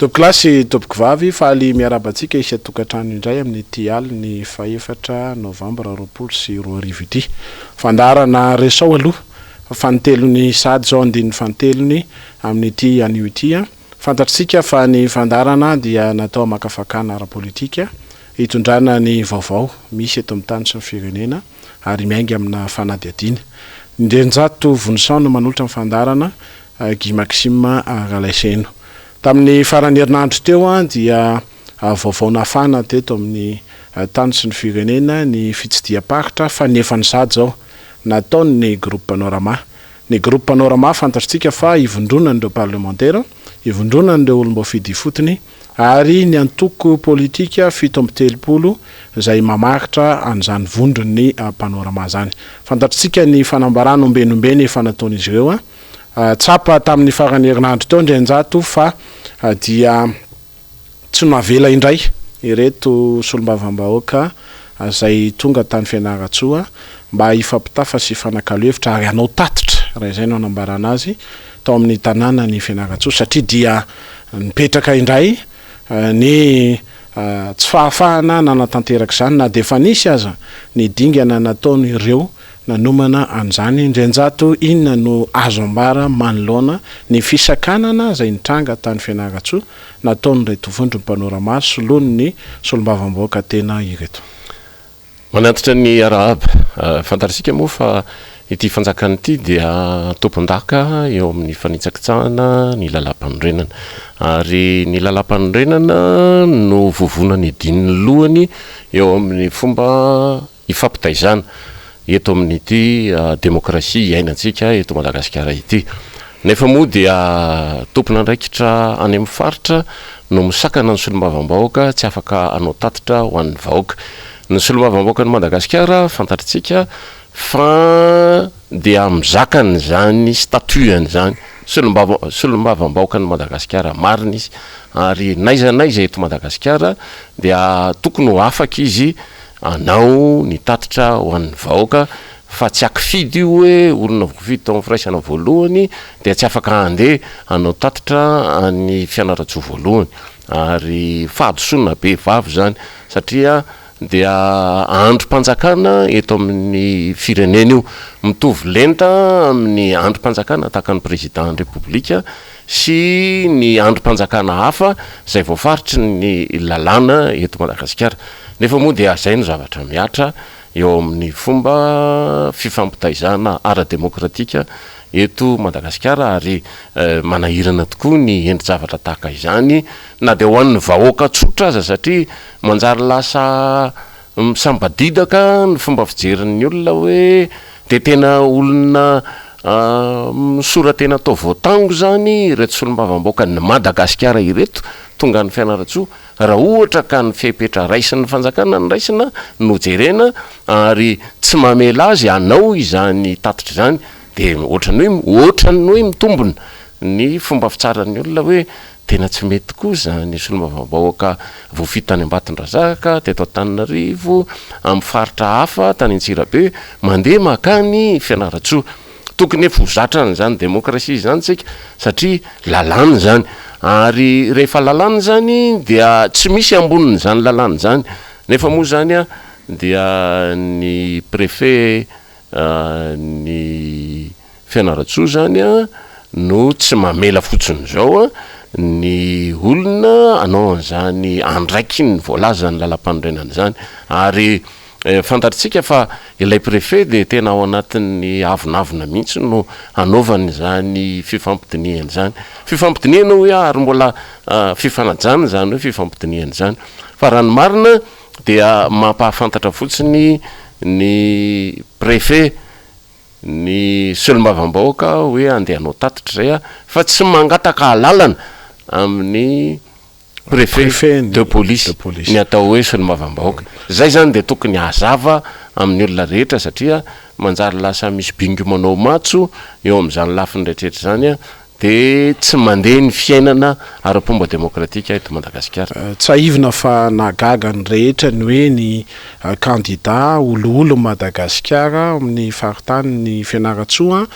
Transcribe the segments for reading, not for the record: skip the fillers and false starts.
Tompokolahy sy tompokovavy, faly miarahaba antsika isan-tokantrano indray amin'ity alin'ny fahefatra novambra 2020 ity. Fandaharana Resao aloha fa fanintelony sahady izao andininy fanintelony amin'ity anio ity. Fantatr'isika fa ny fandaharana dia natao hamakafakana ara-politika, hitondrana ny vaovao misy eto amin'ny tany sy ny firenena ary miainga amina fanadihadiana. Ndrianjato Vonison no manolotra ny fandaharana, Guy Maxime Ralaiseheno. Tamin'ny faran'ny herinandro teo dia vaovao nafana teto amin'ny tany sy ny firenena ny fitsidiham-paritra fanefany sahady izao nataon'ny Groupe Panorama. Ny Groupe Panorama fantatritsika fa ivondronan'ireo parlemantera, ivondronan'ireo olom-boafidy ifotony ary ny antoko politika 37 izay mamaritra an'izany vondron'ny Panorama izany. Fantatritsika ny fanambarana ombenombeny efa nataon'izy ireo. Tsapa tamin'ny faran'ny herinandro teo Andrianjato fa dia tsy navela indray ireto solombavambahoaka izay tonga tany Fianarantsoa mba hifampitafa sy hifanakalo hevitra ary hanao tatitra, raha izay no anambarana azy, tao amin'ny tanànan'i Fianarantsoa satria dia nipetraka indray ny tsy fahafahana nanatanteraka izany na dia efa nisy aza ny dingana nataon'ireo Nanomana an'izany Ndrianjato inona no azo ambara manoloana ny fisakanana izay nitranga tany Fianarantsoa nataon'ireto vondron'ny Panorama soloin'ny solombavambahoaka tena ireto? Manantitra ny arahaba. Fantatr'isika moa fa ity fanjakana ity dia tompon-daka eo amin'ny fanitsakitsahana ny lalàmpanorenana. Ary ny lalàmpanorenana no vovonana idin'ny lohany eo amin'ny fomba hifampitaizana eto amin'ity demokrasia iainantsika eto Madagasikara ity. Nefa moa dia tompon'andraikitra any amin'ny faritra no misakana ny solombavambahoaka tsy afaka hanao tatitra ho an'ny vahoaka. Ny solombavambahoakan'i Madagasikara fantatritsika fa dia mizaka an'izany statut-ny izany, solombava- solombavambahoakan'i Madagasikara marina izy ary n'aiza n'aiza eto Madagasikara dia tokony ho afaka izy Anao ny tatitra ho an'ny vahoaka fa tsy akifidy io hoe olona voafidy tao amin'ny firaisana voalohany dia tsy afaka handeha hanao tatitra any Fianarantsoa voalohany ary fahadisoana be vava izany satria dia andrim-panjakana eto amin'ny firenena io mitovy lenta amin'ny andrim-panjakana tahaka ny président ny repoblika sy ny andrim-panjakana hafa izay voafaritry ny lalàna eto Madagasikara. Nefa moa dia izay no zavatra mihatra eo amin'ny fomba fifampitaizana ara-demokratika eto Madagasikara ary manahirana tokoa ny endri-javatra tahaka izany na dia ho an'ny vahoaka tsotra aza satria manjary lasa misambadidaka ny fomba fijerin'ny olona hoe dia tena olona misora-tena atao voatango izany ireto solombavambahoakan'i Madagasikara ireto tonga any Fianarantsoa Raha ohatra ka ny fepetra raisin'ny fanjakana no raisina no jerena ary tsy mamela azy hanao izany tatitra izany dia ohatran'ny hoe ohatran'ny hoe mitombina ny fomba fitsaran'ny olona hoe tena tsy mety tokoa izany solombavambahoaka voafidy tany Ambatondrazaka, teto Antananarivo, amin'ny faritra hafa tany Antsirabe mandeha mankany Fianarantsoa. Tokony efa ho zatra an'izany demokrasia izany isika satria lalàna izany ary rehefa lalàna izany dia tsy misy ambonin'izany lalàna izany nefa moa izany an dia ny préfet ny Fianarantsoa izany an no tsy mamela fotsiny izao an ny olona hanao an'izany andraikiny voalazan'ny lalampanorenana izany ary Fantatritsika fa ilay préfet dia tena ao anatin'ny avonavona mihitsy no hanaovany izany fifampidinihana izany. Fifampidinihana hoy aho ary mbola fifanajana izany hoe fifampidinihana izany. Fa raha ny marina dia mampahafantatra fotsiny ny préfet ny solombavambahoaka hoe andeha hanao tatitra izay aho fa tsy mangataka alalana amin'ny Préfet de police ny atao hoe solombavambahoaka. Zay zany dia tokony hazava amin'ny olona rehetra satria manjary lasa misy bingo manao matso eo amin'izany lafiny rehetrarehetra izany. dia tsy mandeha ny fiainana ara-pomba demokratika eto Madagasikara. Tsiahivina fa nahagaga ny rehetra ny hoe ny kandida ho loholon'i Madagasikara ao amin'ny faritanin'i Fianarantsoa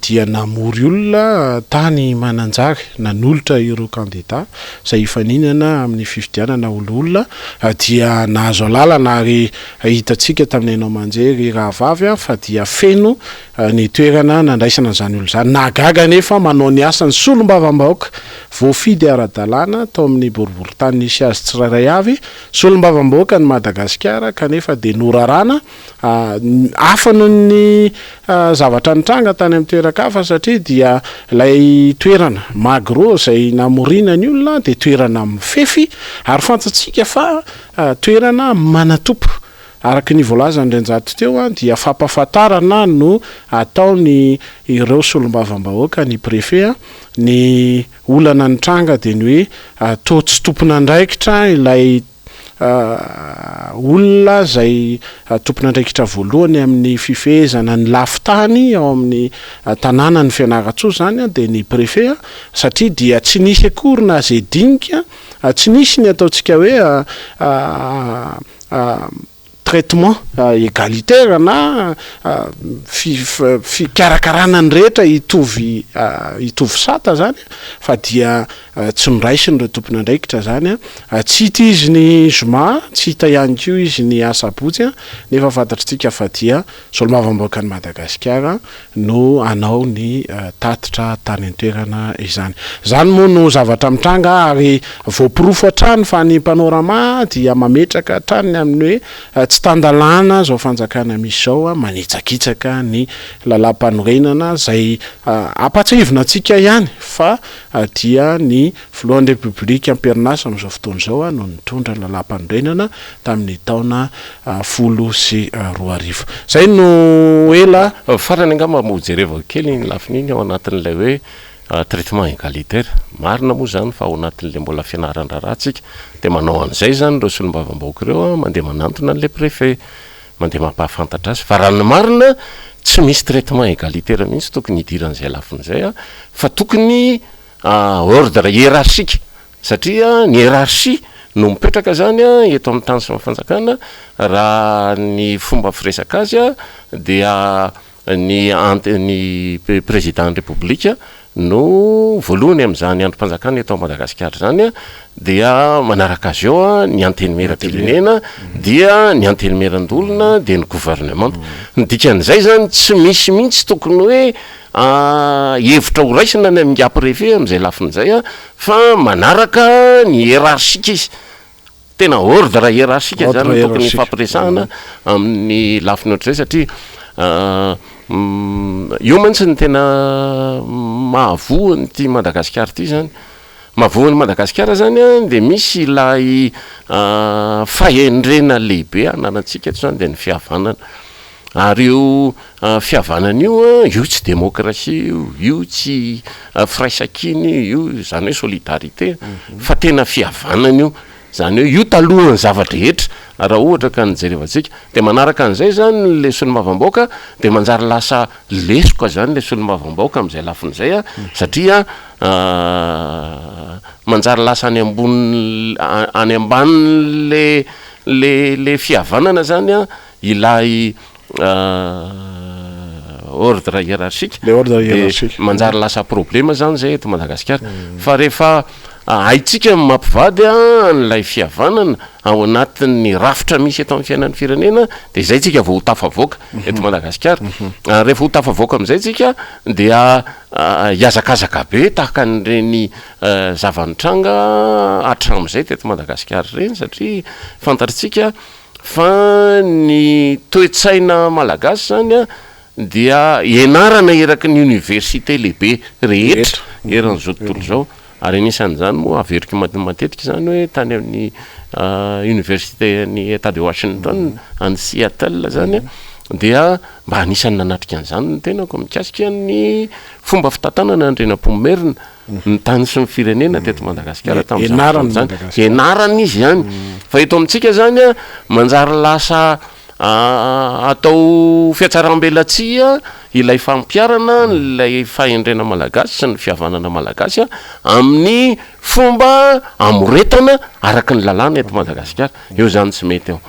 dia namory olona tany Mananjary nanolotra ireo kandida izay hifaninana amin'ny fifidianana ho loholona dia nahazo alalana ary hitantsika tamin'ny haino aman-jery rahavavy fa dia feno ny toerana nandraisana an'izany olona izany. Nahagaga anefa manao ny asany solombavambahoaka voafidy ara-dalàna tao amin'ny boriborintany nisy azy tsirairay avy, solombavambahoakan'i Madagasikara kanefa dia norarana hafa noho ny zavatra nitranga tany amin'ny toeran-kafa satria dia ilay toerana Magro izay namoriana ny olona dia toerana mifefy ary fantatsika fa toerana manan-tompo. Araka ny voalazan'i Renjato teo dia fampahafantarana no ataony ireo solombavambahoaka ny préfet. Ny olana nitranga dia ny hoe toa tsy tompon'andraikitra ilay olona izay tompon'andraikitra voalohany amin'ny fifehezana ny lafin-tany ao amin'ny tanànan'i Fianarantsoa izany dia ny préfet satria dia tsy nisy akory na izay dinika, tsy nisy ny ataontsika hoe traitement égalitaire na fikarakarana ny rehetra hitovy hitovy sata zany fa dia tsy noraisiny ireo tompon'andraikitra zany tsy hita izy ny zoma tsy hita ihany koa izy ny asabotsy nefa fantatritsika fa dia Solombavambahoakan'i Madagasikara no hanao ny tatitra tany an-toerana izany. Izany moa no zavatra mitranga ary voaporofo hatrany fa ny Panorama dia mametraka hatrany ny amin'ny hoe tsy tan-dalàna izao fanjakana misy izao, manitsakitsaka ny lalàmpanorenana izay ampahatsiahivina antsika ihany fa dia ny Filohan'ny Repoblika am-perinasa amin'izao fotoana izao no nitondra ny lalàmpanorenana tamin'ny taona 2010. Izay no ela. Farany angamba mba hojerevako kely iny lafiny iny ao anatin'ilay hoe traitement égalitaire. Marina moa izany fa ao anatin'ilay mbola fianaran-draharaha tsika dia manao an'izay izany ireo solombavambahoaka ireo mandeha manantona an'ilay préfet, mandeha mampahafantatra azy fa raha ny marina tsy misy traitement égalitaire mihitsy tokony hidiran'izay lafiny izay fa tokony ordre hiérarchique satria ny hiérarchie no mipetraka zany eto amin'ny tany sy ny fanjakana raha ny fomba firesaka azy dia ny ant- ny président ny repoblika no voalohany amin'izany andrim-panjakana eto Madagasikara izany dia manaraka azy eo ny antenimieram-pirenena dia ny antenimieran-doholona dia ny gouvernemanta ny dikan'izay zany tsy misy mihitsy tokony hoe Hevitra ho raisina ny amin'ingahy préfet amin'izay lafiny izay fa manaraka ny hiérarchique izy. Tena ordre hiérarchique zany no tokony hifampiresahana amin'ny lafiny ohatr'izay satria io mantsy no tena mahavoa an'ity Madagasikara ity zany. Mahavoa an'i Madagasikara zany an dia misy ilay fahendrena lehibe ananantsika eto zany dia ny fihavanana. Ary io fihavanana io an, io tsy demokrasia io, io tsy firaisankina io, io izany hoe solidarité fa tena fihavanana io, izany hoe io talohan'ny zava-drehetra raha ohatra ka ny jerevantsika. Dia manaraka an'izay izany ilay solombavambahoaka dia manjary lasa lesoka izany ilay solombavambahoaka amin'izay lafiny izay an, satria manjary lasa any ambonin'ny any ambanin'le le le fihavanana izany an ilay ordre hiérarchique Le ordre hiérarchique. dia manjary lasa problema zany zay eto Madagasikara fa rehefa haintsika ny mampivady an'ilay fihavanana ao anatin'ny rafitra misy eto amin'ny fiainan'ny firenena dia zay tsika vao ho tafavoaka eto Madagasikara ary rehefa ho tafavoaka amin'izay tsika dia hihazakazaka be tahaka an'ireny zava-nitranga hatramin'izay teto Madagasikara ireny satria fantatritsika Fa ny toe-tsaina malagasy zany an dia ianarana eraky ny université lehibe rehetra eran'izao tontolo izao, ary anisan'izany moa averiko matetika izany hoe tany amin'ny université an'i Etat de Washington any Seattle zany an dia mba anisan'ny nanatrika an'izany ny tenako mikasika ny fomba fitantanana andrianampoinimerina. ny tany sy ny firenena teto Madagasikara tamin'izany fotoana izany. Ianarana izy izany. Fa eto amintsika izany an, manjary lasa Atao fihatsaram-belatsihy ilay fampiharana ilay fahendrena malagasy sy ny fihavanana malagasy amin'ny fomba amoretana araka ny lalàna eto Madagasikara. Eo izany tsy mety eo.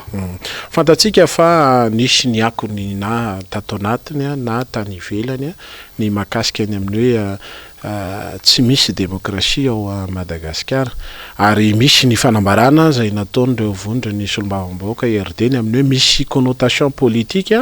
Fantatsika fa nisy ny akony na tato anatiny na tany ivelany ny mahakasika ny amin'ny hoe Tsy misy demokrasia ao Madagasikara ary misy ny fanambarana izay nataon'ireo vondron'ny solombavambahoaka IRD ny amin'ny hoe misy connotation politique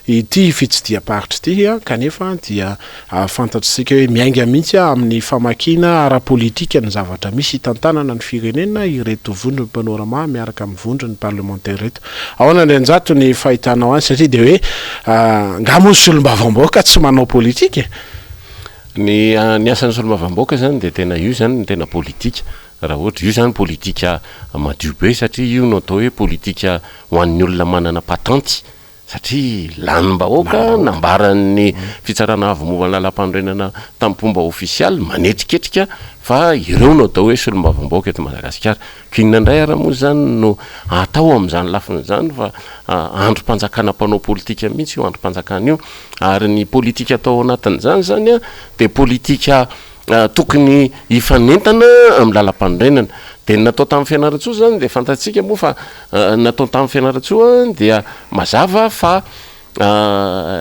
ity fitsidiham-paritra ity kanefa dia fantatr'isika hoe miainga mihitsy amin'ny famakiana ara-politika ny zavatra misy hitantanana ny firenena ireto vondron'ny Panorama miaraka amin'ny vondron'ny parlemantera ireto. Ahoana Andrianjato ny fahitanao azy satria dia hoe angaha moa ny solombavambahoaka tsy manao politika e? Ny ny asan'ny solombavambahoaka zany dia tena io zany no tena politika, raha ohatra, io zany politika madio be satria io no atao hoe politika ho an'ny olona manana patanty satria lanim-bahoaka, nambaran'ny fitsarana avo momba ny lalampanorenana tamim-pomba ofisialy manetriketrika fa ireo no atao hoe solombavambahoaka eto Madagasikara. Ka inona indray ary moa izany no atao amin'izany lafiny izany fa andrim-panjakana mpanao politika mihitsy io andrim-panjakana io ary ny politika atao ao anatin'izany izany dia politika tokony hifanentana amin'ny lalampanorenana. Dia ny natao tamin'ny Fianarantsoa izany dia fantatsika moa fa ny natao tamin'ny Fianarantsoa dia mazava fa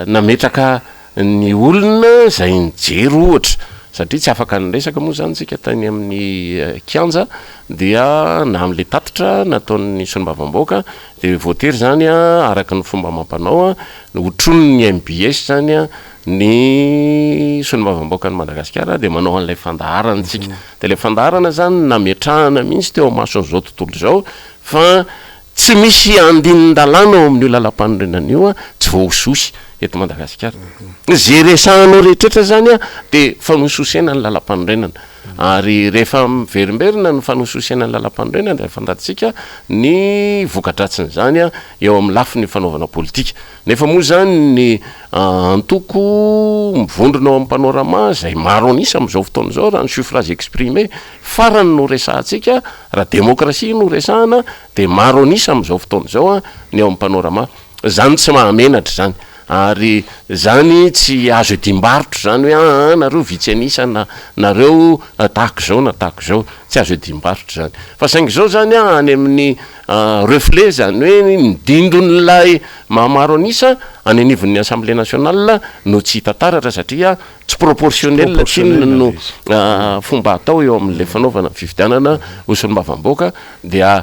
nametraka Ny olona izay nijery ohatra, satria tsy afaka niresaka moa izany isika tany amin'ny kianja, dia na amin'ilay tatitra nataon'ny solombavambahoaka dia voatery izany araka ny fomba amam-panao hotronin'ny mbs izany ny solombavambahoakan'i Madagasikara dia manao an'ilay fandaharana isika. Dia ilay fandaharana izany nametrahana mihitsy teo imason'izao tontolo izao fa Tsy misy andinin-dalàna ao amin'io lalampanorenana io tsy voahosihosy eto Madagasikara. Ze resahanao rehetrretra zany dia fanosihosena ny lalampanorenana. Ary rehefa miverimberina ny fanosihosena ny lalampanorenana dia fantatsika ny voka-dratsin'izany eo amin'ny lafiny fanaovana politika. Nefa moa zany ny antoko mivondrona ao amin'ny Panorama izay maro an'isa amin'izao fotoana izao raha ny suffrage exprimé farany no resahantsika, raha demokrasia no resahana dia maro an'isa amin'izao fotoana izao ny ao amin'ny Panorama. Izany tsy mahamenatra izany. Ary izany tsy azo iadiam-barotra izany hoe aa nareo vitsy an'isa na nareo tahaka izao na tahaka izao. Tsy azo iadiam-barotra izany. Fa saingy izao izany any amin'ny reflet, izany hoe ny dindon'ilay maha maro an'isa any anivon'ny Assemblée nationale no tsy hita taratra satria Tsy proportionnel tsinona no fomba atao eo amin'ilay fanaovana ny fifidianana ho solombavambahoaka dia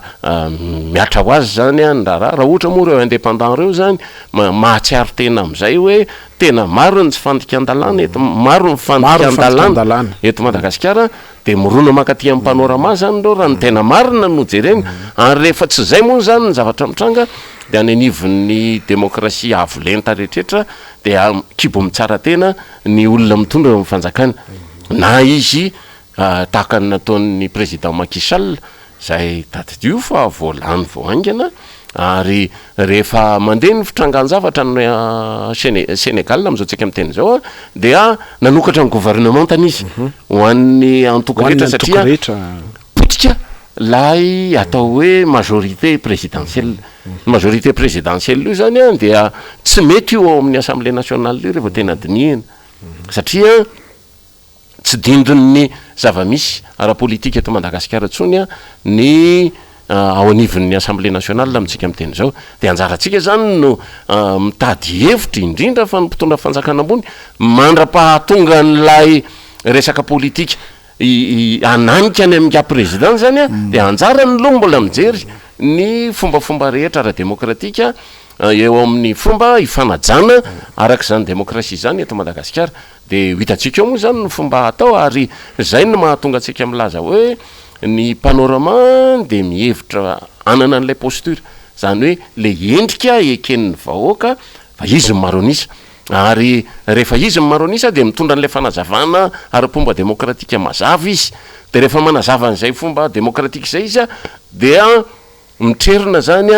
mihatra ho azy izany ny raharaha. Raha ohatra moa ireo indépendant ireo izany mahatsiaro tena amin'izay hoe tena maro ny tsy fandikan-dalàna eto, maro ny fandikan-dalàna eto Madagasikara dia mirona mankaty amin'ny panorama izany ireo raha ny tena marina no jerena. Ary rehefa tsy izay moa izany ny zavatra mitranga dia any anivon'ny demokrasia avo lenta rehetrretra dia kibo mitsara tena ny olona mitondra eo amin'ny fanjakana na izy tahaka ny nataon'ny président Macky Sall izay tadidio fa vao lany vao haingana ary rehefa mandeha ny fitrangan-javatra any Sénégal amin'izao tsika miteny izao dia nanokatra ny gouvernement-ny izy ho an'ny antoko rehetra satria potika lay atao hoe majorité présidentielle. Ny majorité présidentielle io zany an dia tsy mety io ao amin'ny assemblée nationale io rehefa tena dinihina satria tsy dindon'ny zava-misy ara-politika eto Madagasikara intsony an ny ao anivon'ny assemblée nationale amintsika miteny izao. Dia anjarantsika zany no mitady hevitra indrindra fa ny mpitondra fanjakana ambony mandra-pahatonga an'ilay resaka politika Hananika any amin'ingahy président zany a, dia anjarany aloha mbola mijery ny fombafomba rehetra ara-demokratika eo amin'ny fomba ifanajana araka izany demokrasia izany eto Madagasikara. Dia ho hitantsika eo moa izany ny fomba hatao ary izay no mahatonga antsika milaza hoe ny panorama dia mihevitra hanana an'ilay posture, izany hoe ilay endrika eken'ny vahoaka fa izy no maro an'isa. Ary rehefa izy no maro an'isa dia mitondra an'ilay fanazavana ara-pomba demokratika mazava izy. Dia rehefa manazava an'izay fomba demokratika izay izy dia mitrerona izany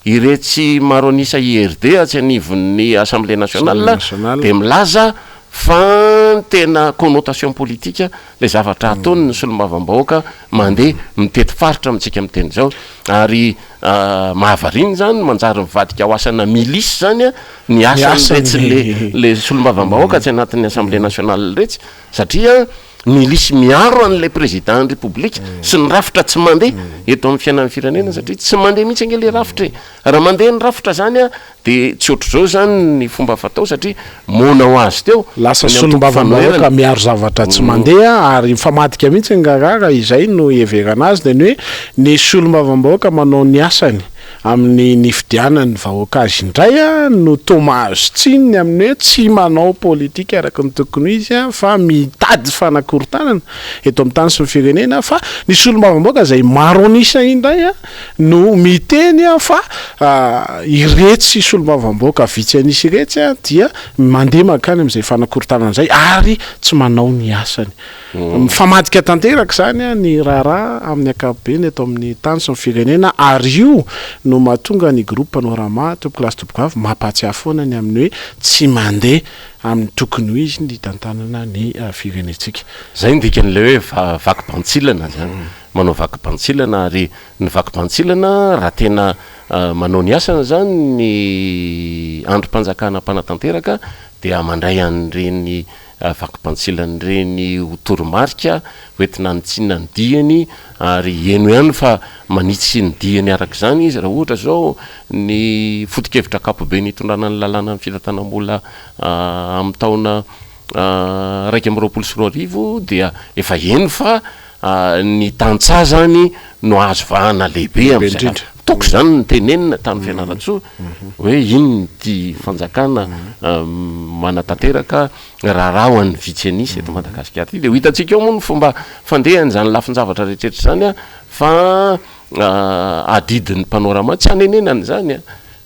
iretsy maro an'isa IRD atsy anivon'ny Assemblée nationale dia milaza. fa ny tena connotation politique ilay zavatra ataony ny solombavambahoaka mandeha mitety faritra amintsika miteny izao ary mahavariana izany manjary mivadika ho asana milice izany ny asan'iretsy le le solombavambahoaka atsy anatin'ny assemblée nationale iretsy satria milisy miaro an'ilay président ny repoblika sy ny rafitra tsy mandeha eto amin'ny fiainan'ny firenena satria tsy mandeha mihitsy ange le rafitra e. Raha mandeha ny rafitra zany a de tsy ohatr'izao zany ny fomba fatao satria moana ho azy teo Lasa ny antoko solombavambahoaka fanoherana. miaro zavatra tsy mandeha ary mifamadika mihitsy ny raharaha raha izay no iheverana azy dia ny hoe ny solombavambahoaka manao ny asany amin'ny nifidianan'ny vahoaka azy indray no toa mahazo tsiny ny amin'ny hoe tsy manao politika araka ny tokony ho izy fa mitady fanakorontanana eto amin'ny tany sy ny firenena fa ny solombavambahoaka izay maro an'isa indray no miteny fa iretsy solombavambahoaka vitsy an'isa iretsy dia mandeha mankany amin'izay fanakorontanana izay ary tsy manao ny asany. Mifamadika tanteraka izany ny raharaha amin'ny ankapobeny eto amin'ny tany sy ny firenena ary io no mahatonga ny groupe Panorama, Tompokolahy sy Tompokovavy, mampahatsiahy foana ny amin'ny hoe tsy mandeha amin'ny tokony ho izy ny hitantanana ny firenentsika. Izay no dikan'ilay hoe vaky bantsilana izany. Manao vaky bantsilana ary ny vaky bantsilana raha tena manao ny asany izany ny andrim-panjakana mpanatanteraka dia mandray an'ireny vaky bantsilana ireny ho toromarika hoentina hanitsiana ny diany ary heno ihany fa manitsy ny diany araka izany izy raha ohatra izao ny foto-kevitra ankapobeny hitondrana ny lalànan'ny fitantanam-bola amin'ny taona 2021 dia efa heno fa ny tantsaha izany no azo vahana lehibe amin'izay Toko izany no tenenina tany Fianarantsoa hoe inona ity fanjakana manatanteraka raharaha ho an'ny vitsy an'isa eto Madagasikara ity. Dia ho hitantsika eo moa ny fomba fandehan'izany lafin-javatra rehetrarehetra izany fa adidin'ny Panorama tsy hanenenana izany.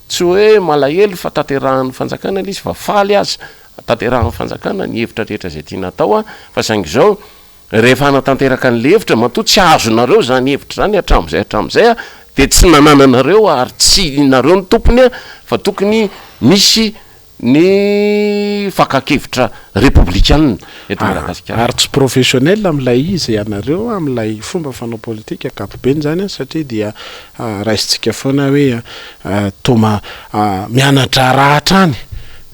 Tsy hoe malahelo fa tanterahan'ny fanjakana ilay izy fa faly aza tanterahan'ny fanjakana ny hevitra rehetra izay tiana atao fa saingy izao Rehefa hanatanteraka an'ilay hevitra, matoa tsy azonareo izany hevitra izany hatramin'izay hatramin'izay dia tsy nanananareo ary tsy nareo no tompony fa tokony misy ny fakan-kevitra repoblikanina eto Madagasikara. Ary tsy professionnel amin'ilay izy ianareo amin'ilay fomba fanao politika ankapobeny izany satria dia raisintsika foana hoe toa miana-draharaha hatrany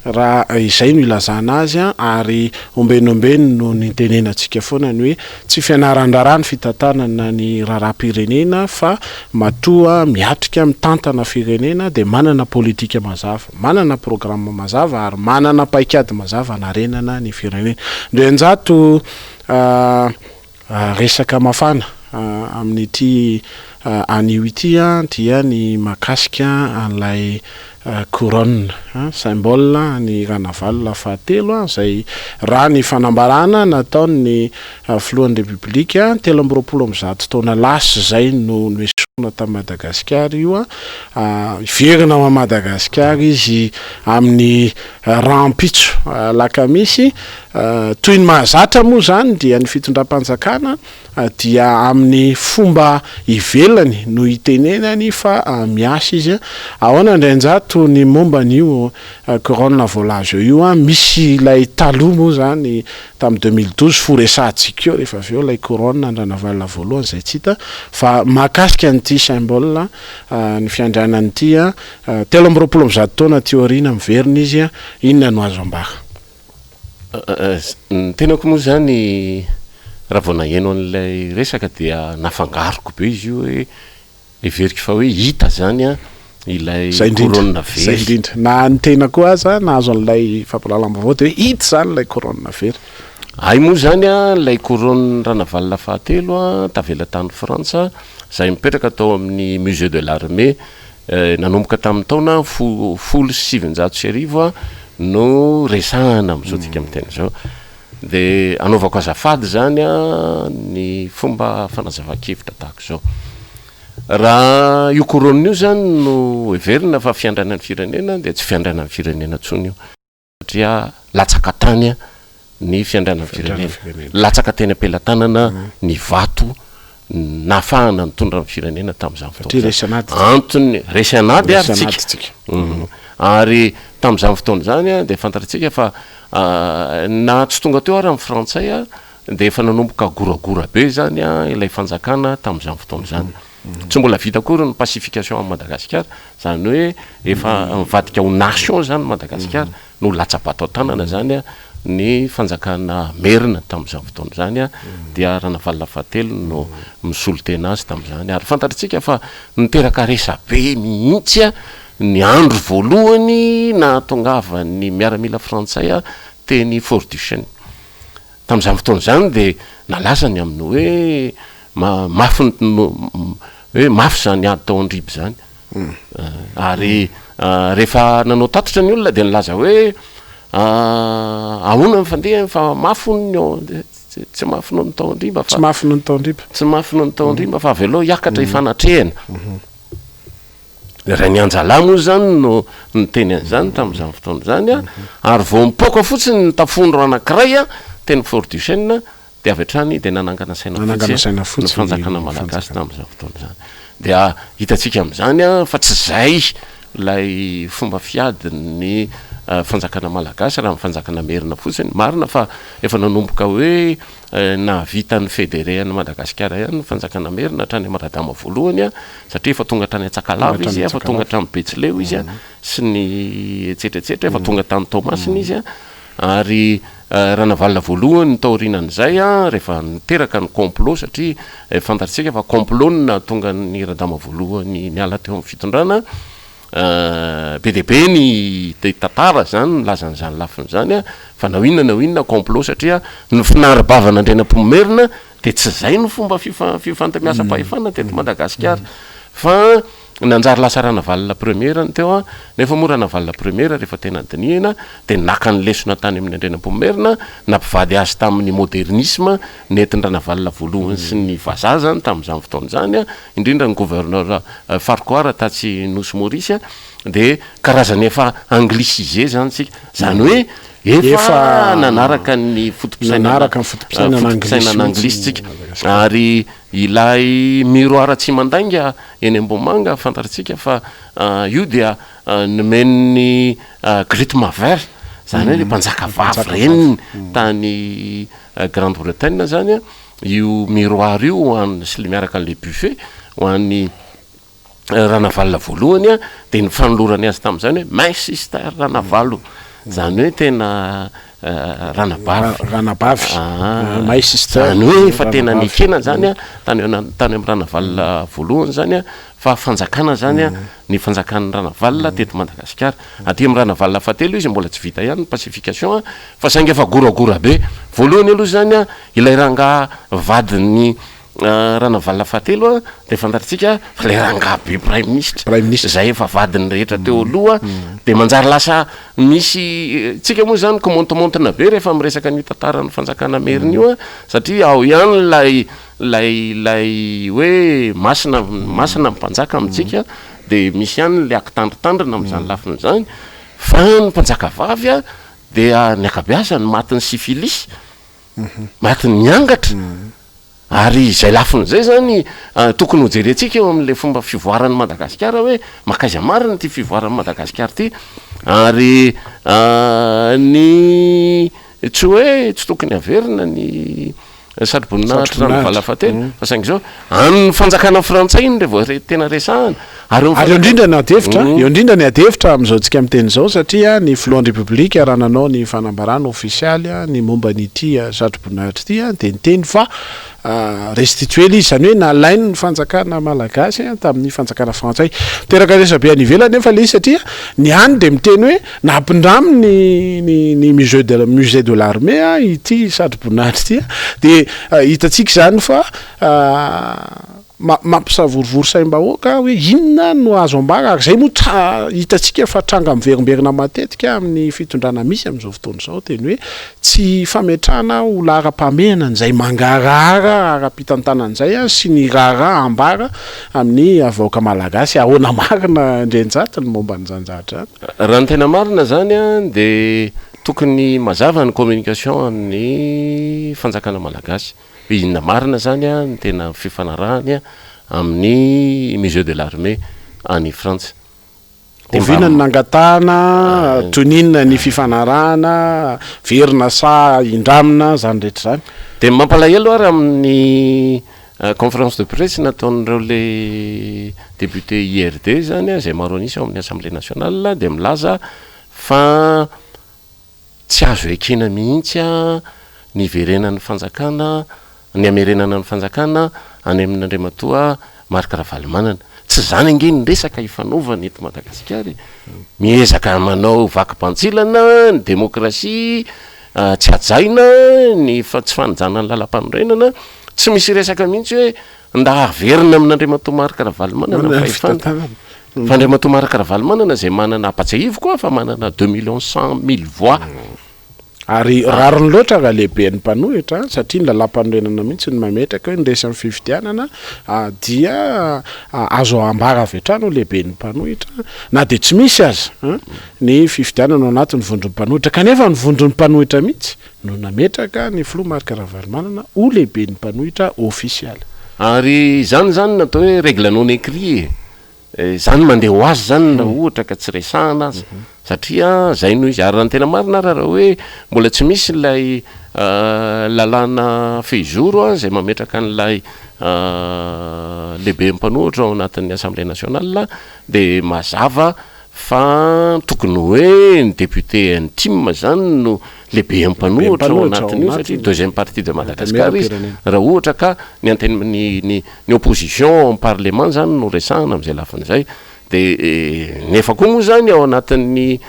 Raha izay no ilazana azy ary ombeny ombeny no nitenenantsika foana ny hoe tsy fianaran-draharaha ny fitantanana ny raharaham-pirenena fa matoa miatrika mitantana firenena dia manana politika mazava, manana programa mazava ary manana paikady mazava hanarenana ny firenena. Ndrianjato Resaka mafana amin'ity anio ity dia ny mahakasika an'ilay couronne, symbole an'i Ranavalona fahatelo izay raha ny fanambarana nataon'ny filohan'ny Repoblika 123 taona lasa izay no noesorina tamin'i Madagasikara io, hiverina ao Madagasikara izy amin'ny rahampitso alakamisy. Toy ny mahazatra moa izany dia ny fitondram-panjakana dia amin'ny fomba ivelany no itenenany fa miasa izy. Ahoana Andrianjato ny momba an'io couronne voalaza eo io? Misy ilay taloha moa izany tamin'ny 2012 fo resahantsika eo rehefa avy eo ilay couronne Andranavalona voalohany izay tsy hita fa mahakasika an'ity symbole ny fiandrianana ity 123 taona aty aoriana miverina izy, inona no azo ambara? Ny tenako moa izany raha vao naheno an'ilay resaka dia nafangaroko be izy io hoe heveriko fa hoe hita izany an ilay Izay indrindra, couronne izay very. indrindra. Na ny tena koa aza nahazo an'ilay fampahalalam-baovao dia hoe hita izany ilay couronne very. Hay moa izany an ilay couronne Ranavalona fahatelo an tavela tany Frantsa izay mipetraka tao amin'ny musée de l'armée Nanomboka tamin'ny taona 1910 no resahana amin'izao tsika miteny izao. Dia anaovako azafady izany ny fomba fanazavan-kevitra tahaka izao. Raha io couronne io izany no heverina fa fiandrianan'ny firenena dia tsy fiandrianan'ny firenena intsony io. Satria latsaka tany ny fiandrianan'ny firenena, latsaka teny am-pelatanana ny vato. nahafahana nitondra ny firenena tamin'izany fotoana izany. Antony, resy an'ady ary tsika. Ary tamin'izany fotoana izany dia fantatritsika fa na tsy tonga teo ary ny frantsay dia efa nanomboka goragora be izany ilay fanjakana tamin'izany fotoana izany. Tsy mbola vita akory ny pacification an'i Madagasikara, izany hoe efa nivadika ho nation izany Madagasikara. no latsa-bato an-tanana izany ny fanjakana merina tamin'izany fotoana izany dia Ranavalona fahatelo no misolo tena azy tamin'izany ary fantatritsika fa niteraka resabe mihitsy ny andro voalohany nahatongavan'ny miaramila frantsay teny Fort Duchesne. Tamin'izany fotoana izany dia nalaza ny amin'ny hoe mafy ny hoe mafy izany ady tao Andriba izany. Ary rehefa nanao tatitra ny olona dia nilaza hoe ahoana ny fandehany fa mafy hono ny ao tsy mafy noho ny tao Andriba fa Tsy mafy noho ny tao Andriba. Tsy mafy noho ny tao Andriba fa avelao hiakatra hifanatrehana. Rainianjalahy moa izany no niteny an'izany tamin'izany fotoana izany ary vao nipoaka fotsiny ny tafondro anankiray teny Fort Duchesne dia avy hatrany dia nanangana saina fotsy ny fanjakana malagasy tamin'izany fotoana izany. Dia hitantsika amin'izany fa tsy izay ilay fomba fiadin'ny fanjakana malagasy raha ny fanjakana merina fotsiny. Marina fa efa nanomboka hoe nahavita ny fédéré an'i Madagasikara ihany ny fanjakana merina hatrany amin'i Radama voalohany satria efa tonga hatrany Antsakalava izy, efa tonga hatramin'i Betsileo izy sy ny etsetra etsetra, efa tonga tany Toamasina izy. Ary Ranavalona voalohany taorianan'izay rehefa niteraka ny complot satria fantatsika fa complot no nahatonga an'i Radama voalohany niala teo amin'ny fitondrana, be dia be ny tantara zany milaza an'izany lafiny izany fa na ho inona na ho inona complot satria ny finari-bavan'Andrianampoinimerina dia tsy izay no fomba fifandimbiasam-pahefana teto Madagasikara fa Nanjary lasa Ranavalona Première ny teo an, nefa moa Ranavalona Première rehefa tena dinihina dia naka ny lesona tany amin'ny Andrianampoinimerina, nampivady azy tamin'ny modernisme nentin-dRanavalona voalohany sy ny vazaha zany tamin'izany fotoana izany an, indrindra ny gouverneur Farquhar tatsy Nosy Maurice dia karazany efa anglicisé zany tsika, zany hoe efa nanaraka ny foto-pisainana foto-pisainana anglisy tsika ary Ilay miroir tsy mandainga eny Ambohimanga fantatritsika fa io dia nomen'ny Great Mother, izany hoe ilay mpanjaka vavy reniny tany Grande Bretagne izany io miroir io ho an'ny sy miaraka an'ilay buffet ho an'ny Ranavalona voalohany a, dia ny fanolorany azy tamin'izany hoe my sister Ranavalo, izany hoe tena ranabavy. Ranabavy, my sister. Izany hoe efa tena nekena izany a, tany tany amin'ny Ranavalona voalohany izany a, fa fanjakana izany a, ny fanjakan'ny Ranavalona teto Madagasikara. Aty amin'ny Ranavalona fahatelo izy mbola tsy vita ihany ny pacification a, fa saingy efa goragora be. Voalohany aloha izany a, ilay rangahy vadin'ny Ranavalona fahatelo a, dia fantatritsika fa ilay rangahy be praiminisitra, Praiminisitra. izay efa vadiny rehetra teo aloha, dia manjary lasa misy, tsika moa izany komontomontina be rehefa miresaka an'io tantaran'ny fanjakana merina io a, satria ao ihany ilay ilay ilay hoe masina masina ny mpanjaka amintsika, dia misy ihany ilay akitandrintandrina amin'izany lafiny izany, fa ny mpanjaka vavy a dia ny ankabeazany matin'ny syphilis, matin'ny angatra. Ary izay lafiny izay izany tokony ho jerentsika eo amin'ilay fomba fivoaran'i Madagasikara hoe mankaiza marina ity fivoaran'i Madagasikara ity. Ary ny tsy hoe tsy tokony haverina ny satroboninahitry Ranavalona fahatelo fa saingy izao an'ny fanjakana frantsay iny raha vao tena resahana. Ary eo indrindra ny ady hevitra, eo indrindra ny ady hevitra amin'izao tsika miteny izao satria ny filohan'ny Repoblika raha nanao ny fanambarana ofisialy ny momba an'ity satroboninahitra ity dia niteny fa restituer ilay izy, izany hoe nalain'ny fanjakana malagasy tamin'ny fanjakana frantsay. Miteraka resabe any ivelany nefa ilay izy satria ny any dia miteny hoe nampindraminy ny ny musée de musée de l'armée ity satroboninahitra ity dia hitantsika izany fa Mampisavorovoro saim-bahoaka hoe inona no azo ambara ary izay moa tra hitantsika fa tranga miverimberina matetika amin'ny fitondrana misy amin'izao fotoana izao dia ny hoe tsy fametrahana ho laharam-pahamehana an'izay mangarahara ara-pitantanana izay sy ny raharaha ambara amin'ny vahoaka malagasy. Ahoana marina Andrianjato ny momba an'izany zavatra izany? Raha ny tena marina izany dia tokony mazava ny communication amin'ny fanjakana malagasy. Hoe inona marina zany ny tena fifanarahany amin'ny Musée de l'armée any Frantsa. Dia mba. Oviana no nangatahana, toy ny inona ny fifanarahana, verina sa indramina, izany rehetra izany. Dia ny mampalahelo ary amin'ny conférence de presse nataon'ireo le député IRD zany izay maro an'isa ao amin'ny Assemblée nationale dia milaza fa Tsy azo ekena mihitsy ny hiverenan'ny fanjakana, ny hamerenana ny fanjakana any amin'Andriamatoa Marc Ravalomanana. Tsy izany ange ny resaka ifanaovana eto Madagasikara e. Miezaka manao vaky bantsilana ny demokrasia, tsy hajaina ny tsy fanajana ny lalampanorenana, tsy misy resaka mihitsy hoe nda haverina amin'Andriamatoa Marc Ravalomanana ny fahefana. Fa Andriamatoa Marc Ravalomanana izay manana, ampatsiahiviko aho fa manana deux millions cent mille voix. Ary rariny loatra raha lehiben'ny mpanohitra satria ny lalàmpanorenana mihitsy no mametraka hoe ny resy amin'ny fifidianana dia azo ambara avy hatrany ho lehiben'ny mpanohitra na dia tsy misy aza ny fifidianana ao anatin'ny vondron'ny mpanohitra. Kanefa ny vondron'ny mpanohitra mihitsy no nametraka ny filoha Marc Ravalomanana ho lehiben'ny mpanohitra ofisialy. Ary izany izany no atao hoe règle non écrit e. Izany mandeha ho azy izany raha ohatra ka tsy resahana aza satria zay no izy. Ary raha ny tena marina ara raha hoe mbola tsy misy ilay lalàna fehizoro izay mametraka an'ilay lehibe mpanohitra ao anatin'ny assemblée nationale dia mazava fa tokony hoe ny député intime zany no lehibe mpanohitra ao anatin'io satria deuxième parti de Madagascar izy raha ohatra ka ny anten- ny ny ny opposition ao amin'ny parlement zany no resahana amin'izay lafiny izay de nefa koa moa zany ao anatin'ny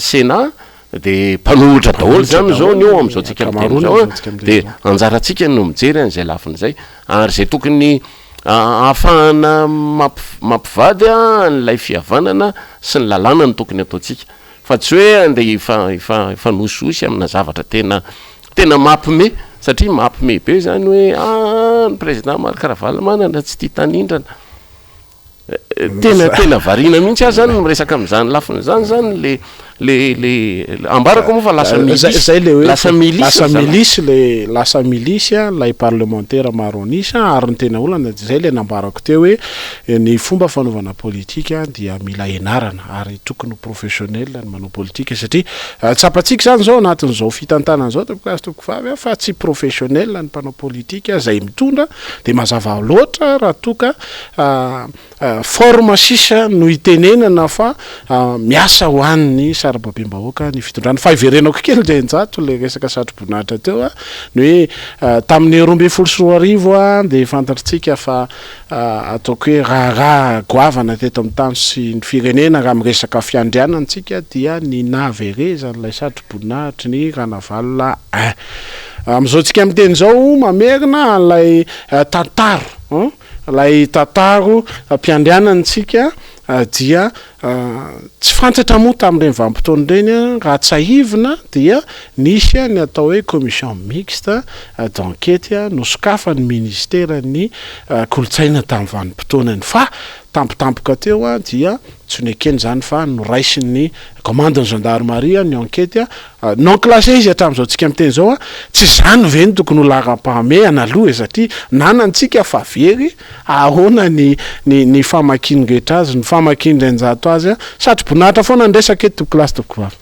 sénat de mpanohitra daholo zany zao ny eo amin'izao tsika miteny zao a de anjarantsika no mijery an'izay lafiny izay ary izay tokony ahafahana mampivady an'ilay fihavanana sy ny lalàna no tokony ataontsika Fa tsy hoe andeha hifa hifa hifanosihosy amina zavatra tena tena mampime satria mampime be zany hoe ah ny président Marc Ravalomanana tsy tia tanindrana. Tena tena variana mihitsy aho zany miresaka amin'izany lafiny zany zany le le le ambarako moa fa lasa milisy Zay le hoe lasa milisy lasa ry zalahy. milisy le lasa milisy ilay parlemantera maro an'isa ary ny tena olana dia zay le nambarako teo hoe ny fomba fanaovana politika dia mila ianarana ary tokony ho professionnel ny manao politika satria tsapantsika izany izao anatin'izao fitantanana izao tompoko lahy sy tompoko vavy fa tsy professionnel ny mpanao politika izay mitondra dia mazava loatra raha toa ka forme sisa no itenenana fa miasa ho an'ny sarababem-bahoaka ny fitondrana. Fa hiverenako kely Ndrianjato ilay resaka satroboninahitra teo ny hoe tamin'ny 2012 dia fantatritsika fa Ataoko hoe raharaha goavana teto amin'ny tany sy ny firenena raha miresaka fiandrianana isika dia ny nahaverezan'ilay satroboninahitry ny Ranavalona I. Amin'izao tsika miteny izao mamerina an'ilay tantara, ilay tantaro mpiandrianana isika dia Tsy fantatra moa tamin'ireny vanim-potoana ireny, raha tsiahivina dia nisy ny atao hoe commission mixte d'enquête nosokafan'ny ministeran'ny kolontsaina tamin'ny vanim-potoanany fa tampotampoka teo dia tsy nekena izany fa noraisin'ny commande-n'ny gendarmerie ny enquête, non classé izy hatramin'izao tsika miteny izao, tsy izany ve no tokony ho laharam-pahamehana aloha e satria nanantsika fa very Ahoana ny ny ny famakian'ny rehetra azy, ny famakian-dRainjato azy a? Satroboninahitra foana ny resaka eto tompokolahy sy tompokovavy.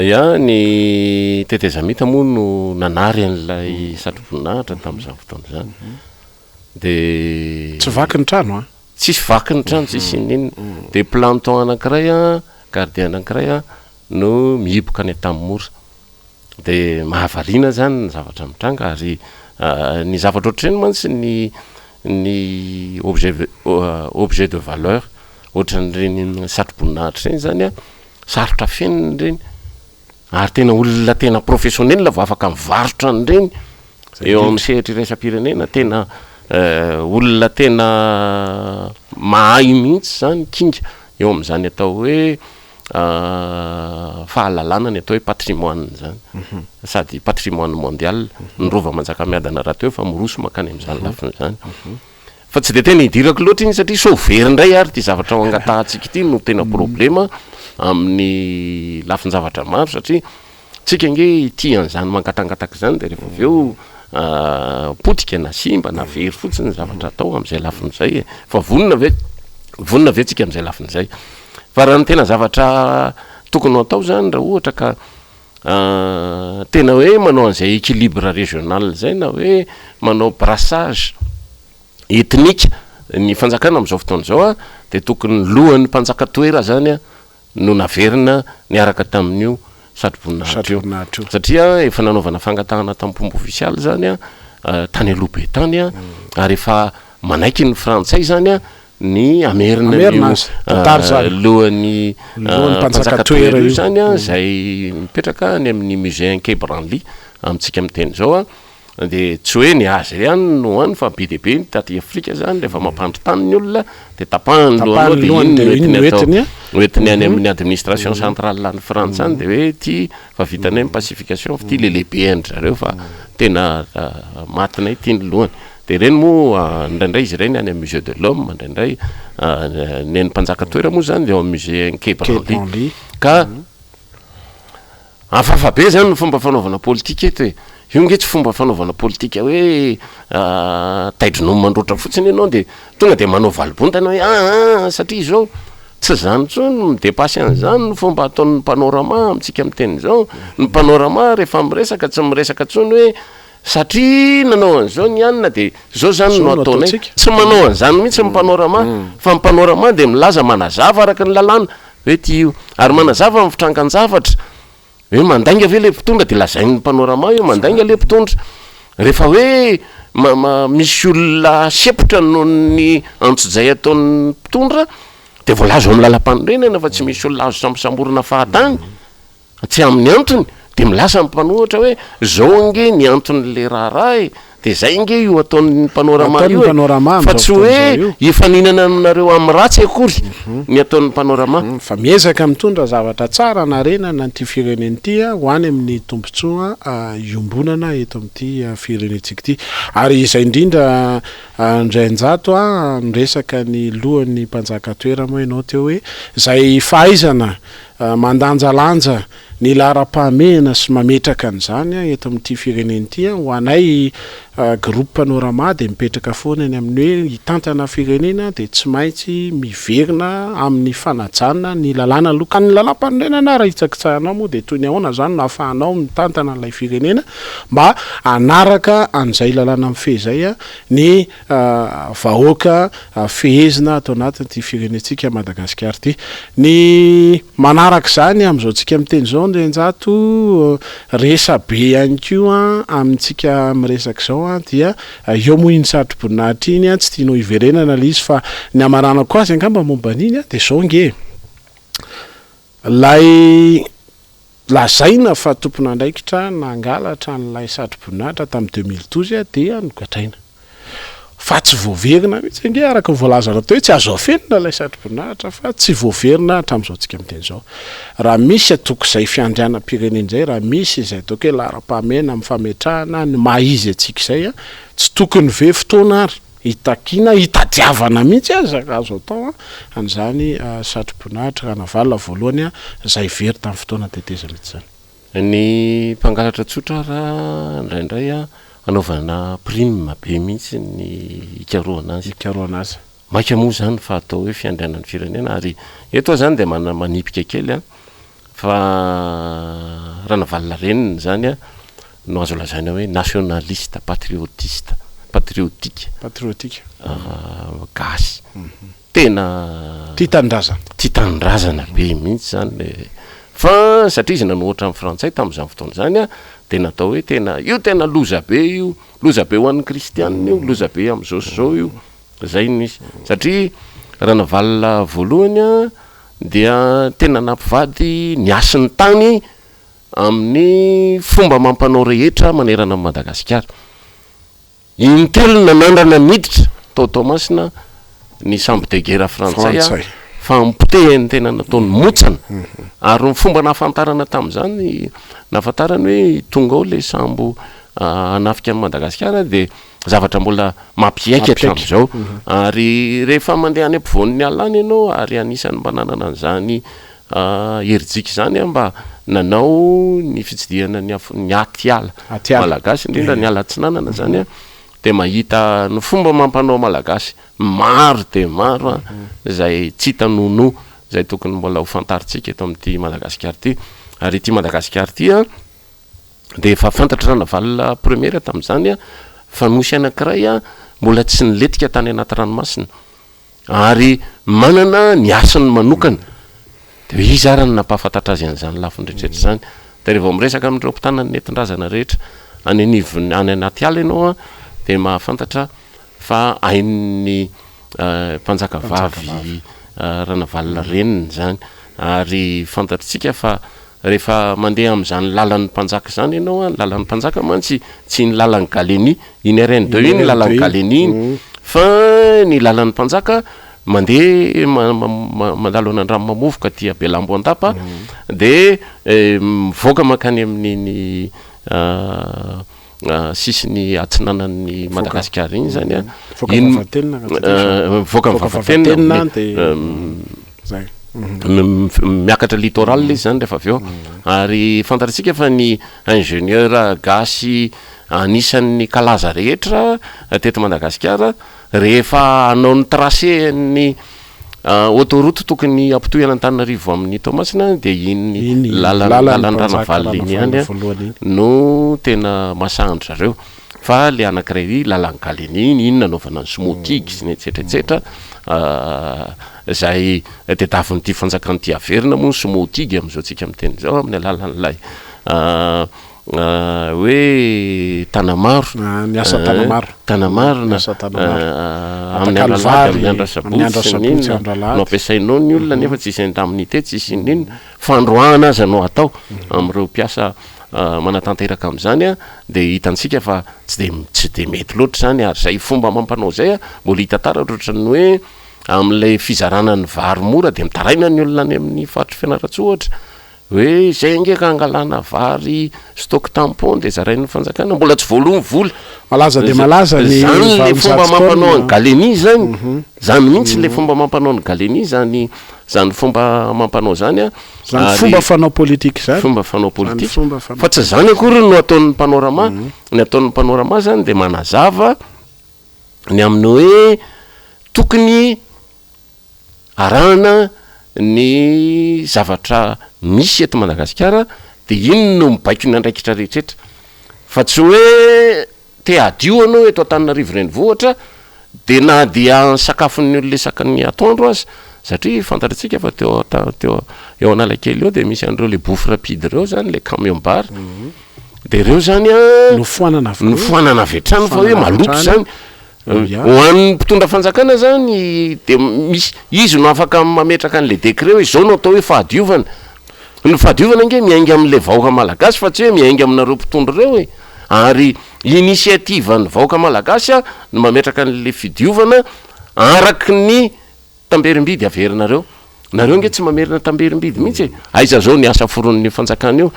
Ya, ny tetezamita moa no nanary an'ilay satroboninahitra tamin'izany fotoana izany. Dia. Tsy vaky ny trano an? Tsisy vaky ny trano, tsisy inona inona. Dia planton anankiray an, gardien anankiray an, no mihiboka any Antanimora. De mahavariana zany ny zavatra mitranga ary ny zavatra ohatr'ireny mantsy ny ny objet objet de valeur ohatran'ireny satroboninahitra ireny zany an, sarotra afenina ireny ary tena olona tena professionnel vao afaka mivarotra an'ireny eo amin'ny sehatra iraisam-pirenena, tena olona tena mahay mihitsy zany kinga eo amin'izany atao hoe fahalalana ny atao hoe patrimoine izany, sady patrimoine mondial, ny Rova Manjakamiadana rahateo efa miroso mankany amin'izany lafiny izany. Fa tsy dia tena idirako loatra iny satria sao very indray ary ity zavatra ho angatahantsika ity no tena problema amin'ny lafin-javatra maro satria tsika ange tia an'izany mangatangataka izany dia rehefa avy eo. potika na simba na very fotsiny ny zavatra atao amin'izay lafiny izay e. Fa vonona ve, vonona ve tsika amin'izay lafiny izay? Fa raha ny tena zavatra tokony ho atao zany raha ohatra ka tena hoe manao an'izay équilibre régional izay na hoe manao brassage ethnique ny fanjakana amin'izao fotoana izao a, dia tokony lohan'ny mpanjaka toera zany a no naverina niaraka tamin'io satroboninahitra io, satria efa nanaovana fangatahana tamin'ny fomba ofisialy zany a, tany aloha be tany a, ary efa manaiky ny frantsay zany a ny hamerina an'io lohan'ny mpanjaka toera io zany a, izay mipetraka any amin'ny musée Quai Branly amintsika miteny izao a. Dia tsy hoe ny azy ihany no any fa be dia be ny taty Afrika zany rehefa mampandry tany ny olona dia tapahany ny lohany dia iny no entiny atao, hoentiny any amin'ny administration centrale any Frantsa any dia hoe ity fa vitanay ny pacification fa ity le lehibe an-dry zareo fa tena matinay ity ny lohany. Dia ireny moa indraindray izy ireny any amin'ny musée de l'homme, indraindray ny an'ny mpanjaka toera moa zany dia ao amin'ny musée Quai Branly. Ka Hafahafa be zany ny fomba fanaovana politika eto e! Io nge tsy fomba fanaovana politika hoe taidrinono mandroatra fotsiny ianao de tonga de manao valibontana hoe aa satria izao, tsy zany intsony, mi-depasse an'izany ny fomba ataon'ny panorama amintsika miteny izao, ny panorama rehefa miresaka tsy miresaka intsony hoe satria nanao an'izao ny anona de zao zany no ataonay, tsy manao an'izany mihitsy ny panorama fa ny panorama de milaza manazava araka ny lalàna Hoe ty io. Ary manazava ny fitrangan-javatra. Hoe mandainga ve le mpitondra de lazain'ny panorama io mandainga le mpitondra. Rehefa hoe ma- ma- misy olona sempotra noho ny antsojay ataon'ny mpitondra de voalaza ao amin'ny lalam-panorenana fa tsy misy olona azo sambosamborina fahatany. Tsy amin'ny antony, dia milaza ny mpanohitra hoe zao ange ny anton'le raharaha e, dia zay ange io ataon'ny panorama io e, fa tsy hoe hifaninana aminareo amin'ny ratsy akory ny ataon'ny panorama. Fa miezaka mitondra zavatra tsara hanarenana an'ity firenena ity ho any amin'ny tombontsoa iombonana eto amin'ity firenentsika ity. Ary izay indrindra Andrianjato a, niresaka ny lohan'ny mpanjaka toera moa ianao teo hoe izay fahaizana Mandanjalanja ny laharam-pahamehana sy mametraka an'izany eto amin'ity firenena ity. Ho anay groupe Panorama dia mipetraka foana ny amin'ny hoe hitantana firenena dia tsy maintsy miverina amin'ny fanajana ny lalàna aloha. Ka ny lalàmpanorenana raha hitsakitsahanao moa dia toy ny ahoana izany no ahafahanao mitantana an'ilay firenena mba hanaraka an'izay lalàna mifehy izay ny vahoaka fehezina ato anatin'ity firenentsika Madagasikara ity. Ny manaraka izany amin'izao tsika miteny izao Andrianjato, resabe ihany koa amintsika miresaka izao dia eo moa iny satroboninahitra iny, tsy tianao hiverenana ilay izy fa ny hamaranako azy angamba momba an'iny dia izao ange e, ilay Lazaina fa tompon'andraikitra nangalatra an'ilay satroboninahitra tamin'ny 2012 dia nogadraina. Fa tsy voaverina mihitsy ange araka ny voalazanao teo hoe tsy azo afenina ilay satroboninahitra fa tsy voaverina hatramin'izao tsika miteny izao. Raha misy ataoko izay fiandrianam-pirenena izay, raha misy izay ataoko hoe laharam-pahamehana amin'ny fametrahana ny maha izy antsika izay, tsy tokony ve fotoana ary Hitakiana, hitadiavana mihitsy aza raha azo atao an'izany satroboninahitra Ranavalona voalohany izay very tamin'ny fotoana tetezamita izany. Ny mpangalatra tsotra ara indraindray anaovana prime be mihitsy ny hikarohana azy. Hikarohana azy. Maika moa izany fa atao hoe fiandrianan'ny firenena ary eto aho izany dia manipika kely an. Fa Ranavalona reniny izany no azo lazaina hoe nationaliste, patriotiste, patriotique. Patriotique. Gasy. Tena. Tia tanindrazana. Tia tanindrazana be mihitsy izany le. Fa satria izy nanohitra ny frantsay tamin'izany fotoana izany dia natao hoe tena io tena loza be io, loza be ho an'ny kristianina io, loza be amin'izao sy izao io. Izay no izy. Satria Ranavalona voalohany dia tena nampivady ny hasin'ny tany amin'ny fomba amam-panao rehetra manerana an'i Madagasikara. Intelo nanandrana niditra tao Toamasina ny sambo de guerre frantsay fa nopotehiny tena nataony motsana. Ary ny fomba nahafantarana tamin'izany, nahafantarany hoe tonga ao ilay sambo hanafika an'i Madagasikara dia zavatra mbola mampiaiky hatramin'izao. Ary rehefa mandeha any ampovoan'ny ala any ianao ary anisan'ny mba nanana an'izany herijika izany aho mba nanao ny fitsidihana ny af- ny atiala Atiala. malagasy, indrindra ny ala atsinanana zany an, dia mahita ny fomba amam-panao malagasy maro dia maro an, izay tsy hita nonoa, izay tokony mbola ho fantarintsika eto amin'ity Madagasikara ity. Ary ity Madagasikara ity an, dia efa fantatry Ranavalona première tamin'izany an, fa nosy anankiray an, mbola tsy nilentika tany anaty ranomasina. Ary manana ny hasiny manokana. Dia iza ary no nampahafantatra azy an'izany lafiny rehetra rehetra izany? Dia rehefa miresaka amin'ireo mpitana ny nentin-drazana rehetra any anivon'ny, any anaty ala ianao an, dia mahafantatra fa hain'ny mpanjaka vavy Ranavalona reniny izany. Ary fantatritsika fa Rehefa mandeha amin'izany lalan'ny mpanjaka izany ianao an, ny lalan'ny mpanjaka mantsy tsy iny lalan'i Gallieni, iny RN deux iny lalan'i Gallieni iny, fa ny lalan'ny mpanjaka mandeha mandalo an'Andranomamovoka aty Belambo Andapa, dia mivoaka mankany amin'iny sisiny atsinanan'i Madagasikara iny izany an, Mivoaka Vavatenina raha tsy diso. Mivoaka ny Vavatenina, dia zay. Miakatra littoral izy zany rehefa avy eo, ary fantatritsika fa ny ingénieur gasy anisan'ny kalaza rehetra teto Madagasikara rehefa hanao ny tracé ny autoroute tokony hampitohy an'Antananarivo amin'i Toamasina dia iny lalana lalan-dRanavalona iny ihany no tena masahan-dry zareo. Fa le anakiray ry lalan'i Gallieni iny, iny nanaovana ny smoking sy ny etsetra etsetra, izay tediavin'ity fanjakana ity haverina moa ny smoking amin'izao tsika miteny izao amin'ny alalan'ilay hoe Tanamaro. Ny asa Tanamaro. Tanamaro na Ny asa Tanamaro. amin'ny andro alahady, amin'ny andro Amin'ny andro asabotsy sy ny asabotsy, inona andro alahady. no ampiasainao ny olona nefa tsisy indemnité, tsisy inona inona. Fandroahana aza no atao amin'ireo mpiasa manatanteraka amin'izany dia hitantsika fa tsy dia tsy dia mety loatra izany ary izay fomba amam-panao izay mbola hita taratra ohatran'ny hoe amin'ilay fizarana ny vary mora dia mitaraina ny olona any amin'ny faritry Fianarantsoa ohatra hoe izay ange ka angalana vary stock tampon dia zarain'ny fanjakana mbola tsy voaloa ny vola. Malaza dia malaza ny Izany ilay vary fomba mizatsy amam-panao taonina. an'i Gallieni izany, izany mihitsy ilay fomba amam-panao an'i Gallieni izany izany fomba amam-panao izany an. Izany Ary fomba fanao politika izany. Fomba fanao Izany politika. fomba fanao Fa tsy izany akory no ataon'ny Panorama. Ny ataon'ny Panorama izany dia manazava ny amin'ny hoe tokony arahana ny zavatra misy eto Madagasikara dia iny no mibaiko ny andraikitra rehetra. Fa tsy hoe Te hadio anao eto Antananarivo renivohitra dia na dia ny sakafon'ny olona isaky ny atoandro aza, satria fantatritsika fa teo teo eo Analakely eo dia misy an'ireo le bouffe rapide ireo zany, le camion bar, dia ireo zany an, Nofoanana avokoa. nofoanana avy hatrany fa hoe Nofoanana avy maloto hatrany. zany. Ya. Ho an'ny mpitondra fanjakana zany dia misy, izy no afaka mametraka an'le décret hoe izao no atao hoe fahadiovana. Ny fahadiovana ange miainga amin'ilay vahoaka malagasy fa tsy hoe miainga aminareo mpitondra ireo e! Ary initiative an'ny vahoaka malagasy no mametraka an'ilay fidiovana araky ny tamberim-bidy averinareo. Nareo ange tsy mamerina tamberim-bidy mihitsy e! Aiza zao ny asa foronin'io fanjakana io?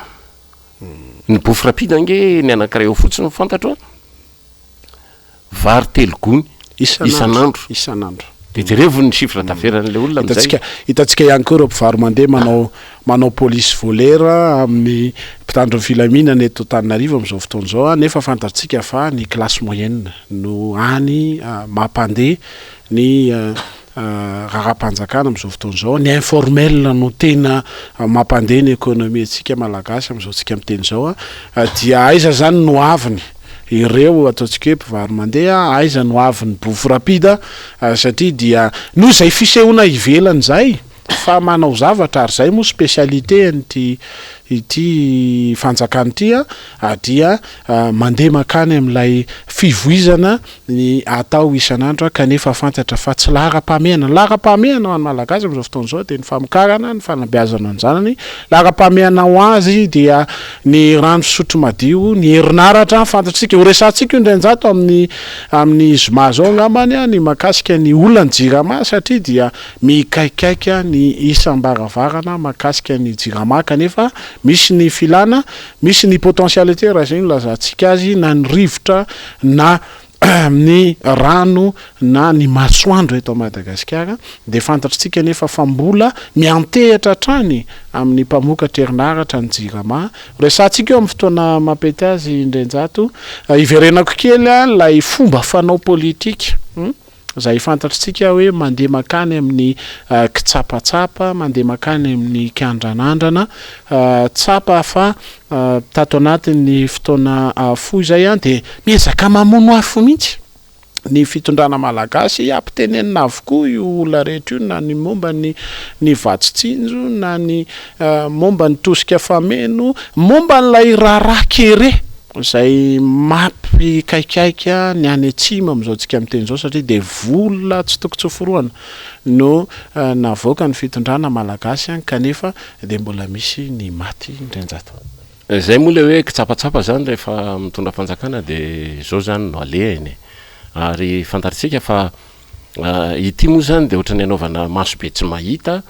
Ny bouffe rapide ange ny anankiray eo fotsiny no fantatro an! Vary telo gony isan'andro. Isan'andro. Dia jerevo ny chiffre d'affaires an'ilay olona amin'izay. Hitantsika, hitantsika ihany koa ireo mpivaro-mandeha manao, manao police voleur amin'ny mpitandro ny filaminana eto Antananarivo amin'izao fotoana izao, nefa fantatsika fa ny classe moyenne no hany mampandeha ny raharaham-panjakana amin'izao fotoana izao, ny informel no tena mampandeha ny économie antsika malagasy amin'izao tsika miteny izao, dia aiza izany no aviny ireo ataontsika hoe mpivaro-mandeha, aiza no aviny bouffe rapide satria dia noho izay fisehoana ivelany izay fa manao zavatra ary izay moa spécialité an'ity ity fanjakana ity dia mandeha mankany amin'ilay fivoizana ny atao isan'andro kanefa fantatra fa tsy laharam-pahamehana. Ny laharam-pahamehana ho an'ny Malagasy amin'izao fotoana izao dia ny famokarana, ny fanabeazana ny zanany. Laharam-pahamehana ho azy dia ny rano fisotro madio, ny herinaratra. Fantatsika, ho resahantsika io indrainjato amin'ny amin'ny zoma izao angambany ny mahakasika ny olan'ny Jirama satria dia mikaikaika ny isam-baravarana mahakasika ny Jirama kanefa misy ny filana, misy ny potentialité raha izay no ilazantsika azy na ny rivotra na. ny rano na ny masoandro eto Madagasikara dia fantatritsika anefa fa mbola miantehitra hatrany amin'ny mpamokatra herinaratra ny Jirama. Resahantsika eo amin'ny fotoana mampety azy Indrenjato. Hiverenako kely ilay fomba fanao politika izay fantatritsika hoe mandeha mankany amin'ny kitsapatsapa, mandeha mankany amin'ny kiandranandrana. Tsapa fa tato anatin'ny fotoana fohy izay dia miezaka mamono afo mihitsy ny fitondrana malagasy, ampitenenina avokoa io olona rehetra io na ny momba ny ny vatsy tsinjo na ny momba ny tosika fameno, momba an'ilay raharaha kere izay mampikaikaika ny any atsimo amin'izao tsika miteny izao satria dia vola tsy toko tsy forohana no navoakan'ny fitondrana malagasy kanefa dia mbola misy ny maty indrinjato. Zay moa le hoe kitsapatsapa zany rehefa mitondra fanjakana de zao zany no alehany e! Ary fantatritsika fa ity moa zany de ohatran'ny anaovana maso be tsy mahita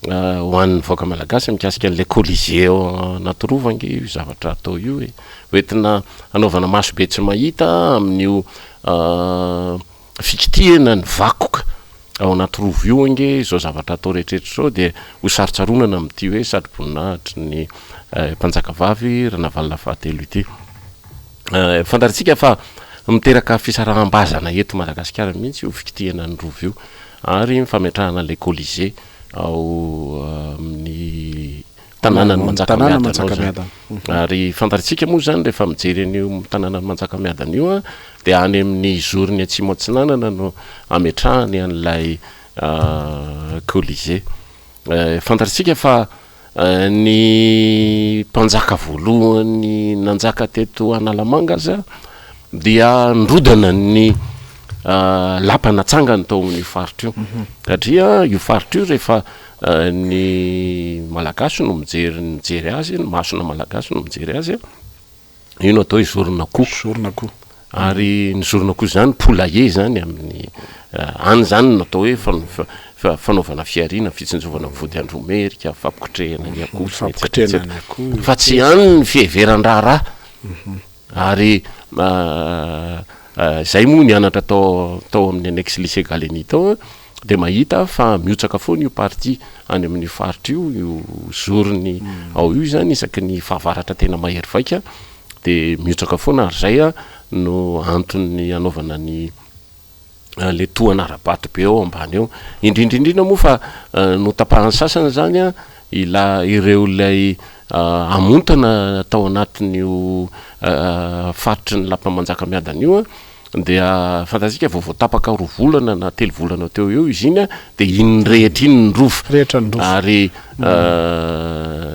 ho an'ny vahoaka malagasy mikasika an'le colisée ao anaty rova ange io zavatra atao io e! Hoentina hanaovana maso be tsy mahita amin'io Fikitihana ny vakoka ao anaty rova io ange izao zavatra atao rehetrarehetra izao dia ho sarotsaronana amin'ity hoe satroboninahitry ny mpanjakavavy Ranavalona fahatelo ity. Fantatsika fa miteraka fisaraham-bazana eto Madagasikara mihitsy io fikitihana ny rova io ary ny fametrahana ilay Colisée ao amin'ny tanànan'i Manjakamiadana ao zany. Ary fantatsika moa zany rehefa mijery an'io tanànan'i Manjakamiadana io dia any amin'ny zorony atsimo atsinanana no ametrahany an'ilay Colisée. Fantatsika fa ny mpanjaka voalohany nanjaka teto Analamanga aza dia nirodana ny lapa natsangany tao amin'io faritra io satria io faritra io rehefa Ny Malagasy no mijery mijery azy, ny masona Malagasy no mijery azy, io no atao hoe zoron'akoho. Zoron'akoho. Ary ny zoron'akoho izany poulailler izany amin'ny, any izany no atao hoe fanaovana fihariana, fitsinjovana ny vody andro merika, fampikotrehana ny akoho sy ny et cetera et cetera. Fa tsy any ny fiheveran-draharaha. Ary izay moa nianatra tao tao amin'ny annexe lycée Gallieni tao dia mahita fa mihotsaka foana io partie any amin'io faritra io, io zorony ao io izany isaky ny fahavaratra tena mahery vaika dia mihotsaka foana ary izay no antony anaovana ny le tohana ara-bato be ao ambany ao. Indrindra indrindra moa fa notapahan'ny sasany izany an, ila- ireo ilay amontana tao anatin'io faritry ny lapan'i Manjakamiadana io an, dia fantatsika vao voatapaka roa volana na telo volana teo ho eo izy iny an, dia iny rehetra iny ny rova. Rehetra ny rova. Ary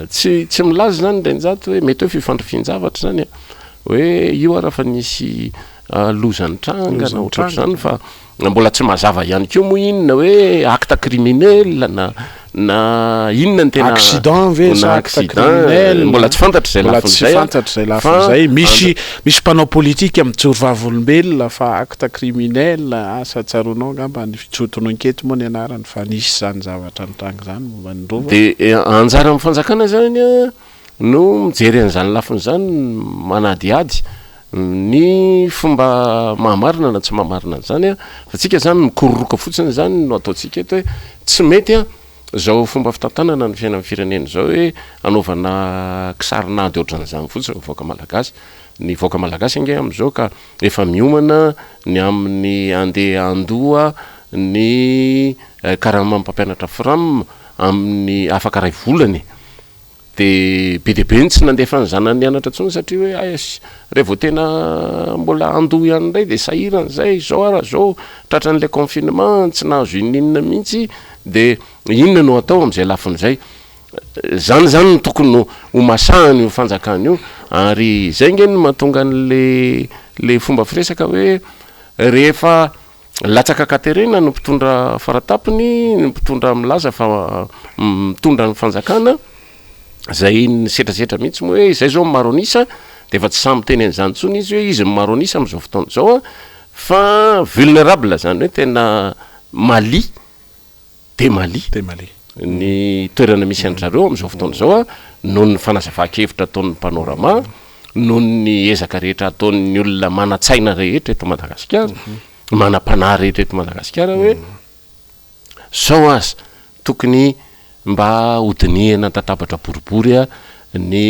tsy tsy milaza izany Ndrenjato hoe mety hoe fifandrifian-javatra izany an, hoe io ara fa nisy Loza nitranga na ohatrohatr'izany fa mbola tsy mazava ihany koa moa iny na hoe acte criminel na na inona ny tena Accident ve sa na acte accident criminel? mbola tsy fantatra izay Mbola lafiny tsy izay a fantatra izay fa lafiny izay. Misy misy mpanao politika mijoro vavolombelona fa acte criminel, asa tsaroanao angamba ny Jotononkety moa ny anarany fa nisy izany zavatra nitranga izany momba ny rova. Dia anjaran'ny fanjakana izany a no mijery an'izany lafiny izany, manadihady ny fomba mahamarina na tsy mahamarina an'izany an, fa tsika izany mikororoka fotsiny izany no ataontsika eto hoe tsy mety an izao fomba fitantanana ny fiainan'ny firenena izao hoe anaovana kisarin'ady ohatran'izany fotsiny ny vahoaka malagasy, ny vahoaka malagasy ange amin'izao ka efa miomana ny amin'ny andeha handoa ny karaman'ny mpampianatra fram amin'ny afaka iray volana e. Dia be dia be ny tsy nandefa ny zanany nianatra intsony satria hoe aiss raha vao tena mbola handoa ihany indray dia sahirana izay, izao ara izao tratran'ilay confinement tsy nahazo inona inona mihitsy dia inona no atao amin'izay lafiny izay. Izany izany no tokony ho masahan'io fanjakana io ary izay ange no mahatonga an'ilay ilay fomba firesaka hoe rehefa Latsaka an-katerena ny mpitondra faratapony, ny mpitondra milaza fa mitondra ny fanjakana, izay nisetrasetra mihitsy moa hoe izay izao ny maro an'isa, dia efa tsy sahy miteny an'izany intsony izy hoe izy no maro an'isa amin'izao fotoana izao an, fa vulnerable izany hoe tena malia. de Mali, de Mali. Ny toerana misy an-dry zareo amin'izao fotoana izao noho ny fanazavan-kevitra ataon'ny Panorama. noho ny ezaka rehetra ataon'ny olona manan-tsaina rehetra eto Madagasikara, manam-panahy rehetra eto Madagasikara hoe sao aza tokony mba hodinihina an-tatabatra boribory ny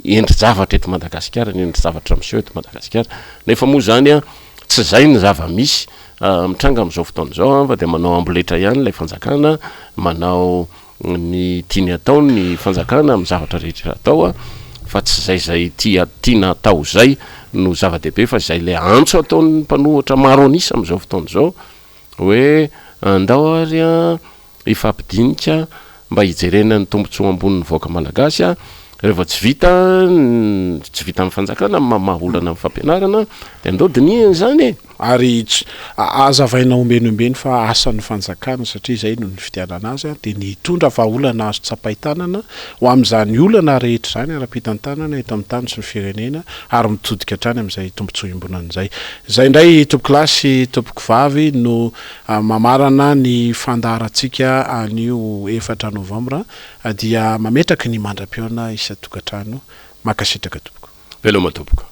endri-javatra eto Madagasikara, ny endri-javatra miseho eto Madagasikara. Nefa moa izany tsy izay ny zava-misy mitranga amin'izao fotoana izao fa dia manao amboletra ihany ilay fanjakana, manao ny tiany atao ny fanjakana amin'ny zavatra rehetra atao fa tsy izay izay tia tiana atao izay no zava-dehibe fa izay ilay antso ataon'ny mpanohitra maro an'isa amin'izao fotoana izao hoe andao ary hifampidinika mba hijerena ny tombontsoa ambonin'ny vahoaka malagasy rehefa tsy vita tsy vitan'ny fanjakana ny mamaha olana amin'ny fampianarana dia andao dinihina izany e! Ary tsy hazavaina ombieny ombieny fa asan'ny fanjakana satria izay no nifidianana azy dia ny hitondra vahaolana azo tsapain-tanana ho amin'izany olana rehetra izany ara-pitantanana eto amin'ny tany sy ny firenena ary mitodika hatrany amin'izay tombontsoa iombonana izay. Izay indray tompokolahy sy tompokovavy no mamarana ny fandaharantsika anio efatra novambra dia mametraka ny mandra-pihaona isan-tokantrano. Mankasitraka tompoko. Veloma tompoko.